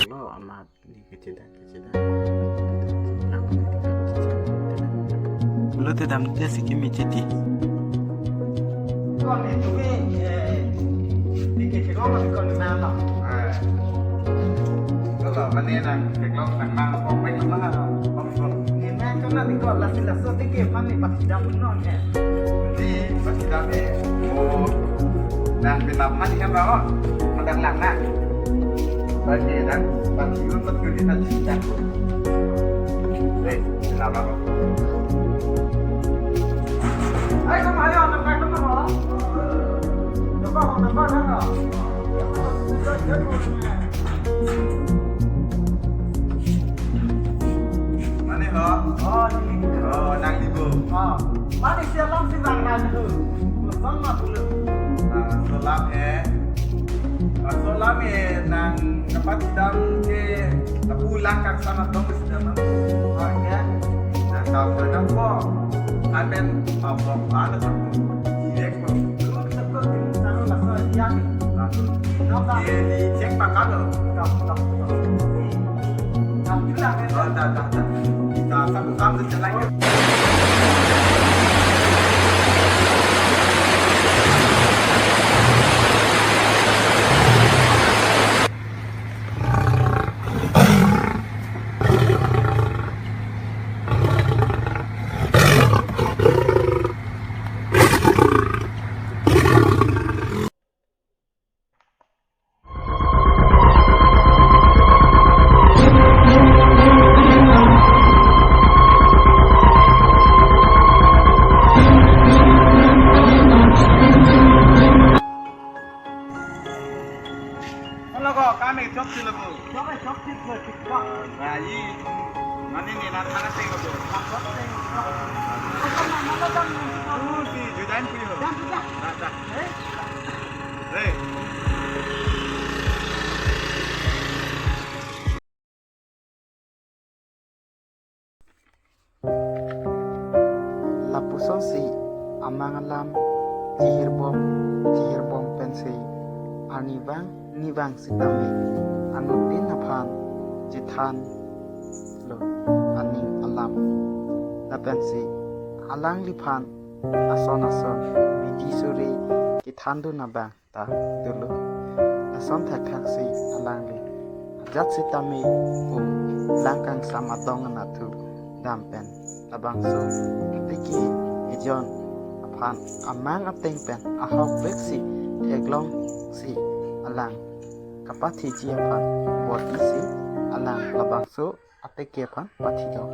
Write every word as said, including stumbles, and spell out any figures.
Lo, ama ni kecil dah, kecil dah. Lo te dam te si kimi chiti. Kon itu ke, eh, di ke chiro ma kon na lo. Eh. Lo, mane nang keklong nang mang kong peng mang lo. Ni nang kon na di kon la sila so di ke pan ni pasti dam no ne. Di pasti dam eh. Oh. Nang pinap mani kan bawa. Madang lang na. Bagi dan pasti pun betul di tadi. Eh, pinap apa? Ayo, ayo, anak, anak, anak. Coba, coba, anak. Mane ho? Oh, ini. Oh, nang di bu. Oh, mane si alam si nang nang tu. Bersama dulu. Ah, so alam eh. Ah, so alam eh nang kapachidam ke lapu lang kangsam adong si dam. Oh, ya. Nang tahu nang po. Amen apa ada satu. Direct po. Dulu betul di sana lah saya. Lalu. Di, di cek pakai lo. Kalau kok kami cok sih lo bu. Cok eh, cok sih, cok sih, cok. Nah, ini. Mana ini, nah, mana sih lo bu? Cok sih, cok. Bukan nama lo, Bang. Oh, si Judain punya lo. Jangan sudah. Nah, dah. Eh? Hei. Lapuson si amang alam chihirbom chihirbom pensi arnivang nivang sitame anuttin aphan chethan lo aning alam. Lapensi alangliphan ason ason bidi suri kethandun abang ta dolo. Lason thakthak si alangli ajat sitame pu lang kangsam adong anatthu dam pen labangso atike ejon aphan amang ateng pen ahokpek si theklong si alang kapathiji aphan bor-isi alang labangso atike aphan pathi do.